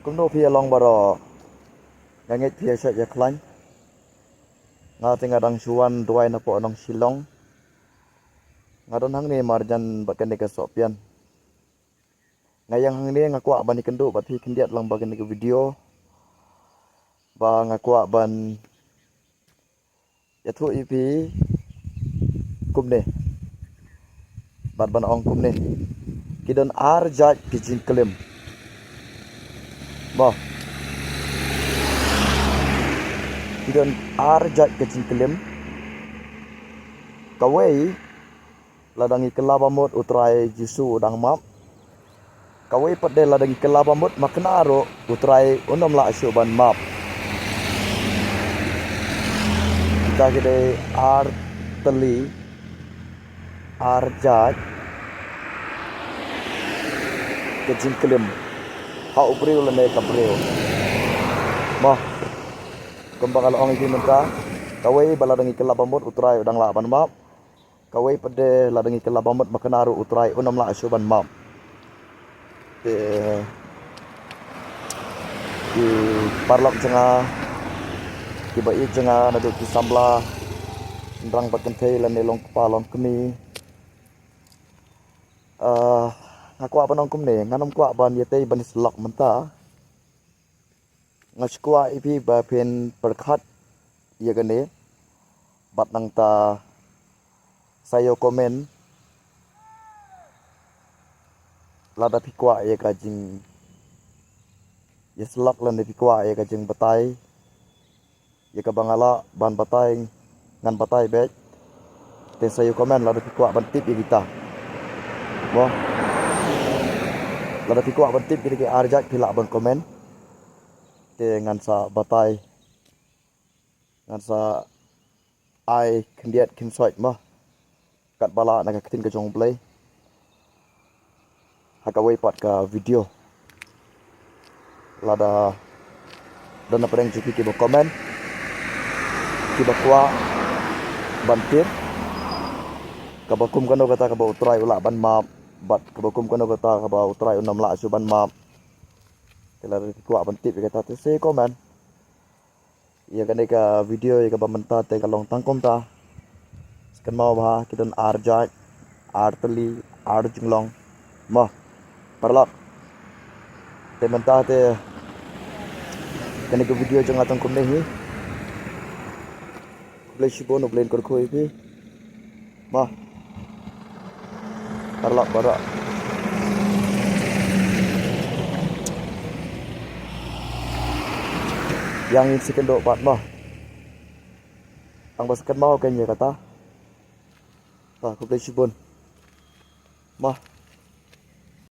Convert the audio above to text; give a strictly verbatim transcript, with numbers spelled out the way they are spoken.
Kumno phi ïa long baroh? Nga ngeit phi ïa shait ïa khlaiñ. Nga te nga dang shu wan duwai na poh nong Shillong. Nga don hangne marjan bad kane ka Sohpian. Nga ïeng hangne nga kwah ban ïakynduh bad phi khyndiat lang bad kane ka video. Ba nga kwah ban ïathuh ïa phi kumne. Bad ban ong kumne. Ki don ar jait ki jingklim. Mo. Ki don ar jait ki jingklim. Kawei, lada ngi kylla ba mut U Trai Jisu u dang map. Kawei pat de lada ngi kylla ba mut makna ruh U Trai un ym lah shuh ban map. Kita ki dei ar tylli, ar jait ki jingklim ha u briew lane ka briew. Mo. Kumba nga la ong ïa phi mynta, kawei ba lada ngi kylla ba mut U Trai u dang lah ban map. Kawei pat de lada ngi kylla ba mut makna ruh U Trai un ym lah shuh ban map. Te ki paralok jong nga, kiba ïeit jong nga, naduh ki samla, shynrang bad kynthei lane long kpa long kmie. Ah, nga kwah ban ong kumne, ngan ym kwah ban ïatei ban ïasyllok mynta. Nga sngewkwah ïa phi ba phin pyrkhat ïa kane bad nangta sa ïoh comment lada phi kwah ïa ka jingïasyllok lane phi kwah ïa ka jingbatai ïa kaba nga lah ban batai ngan batai beit. Te sa ïoh comment lada phi kwah ban tip ïa kita. Mo. Lada phi kwah ban tip ïa ki ar jait phi lah ban comment. Te ngan sa batai. Ngan sa ai khyndiat khynsoit mo. Katba lah na ka ktien ka jong U Blei. Ha kawei pat ka video. Lada don na pdeng jong phi kiba comment, kiba kwah ban tip kaba kum kano kata kaba U Trai u lah ban map bad kaba kum kano kata kaba U Trai un ym lah shuh ban map. Te lada phi kwah ban tip ïa kata te sa comment. Ïa kane ka video ïa kaba mynta te ka long tang kumta. Sa kynmaw bha ki don ar jait, ar tylli, ar jinglong. Mo. Paralok. Te mynta te kane ka video jong nga tang kumne hi. Khublei shibun, U Blei un kyrkhu ïa phi. Mo. Paralok baroh. Ïa ngin sa ïakynduh pat mo. Tang ba sa kynmaw kein ïa kata. Te khublei shibun. Mo.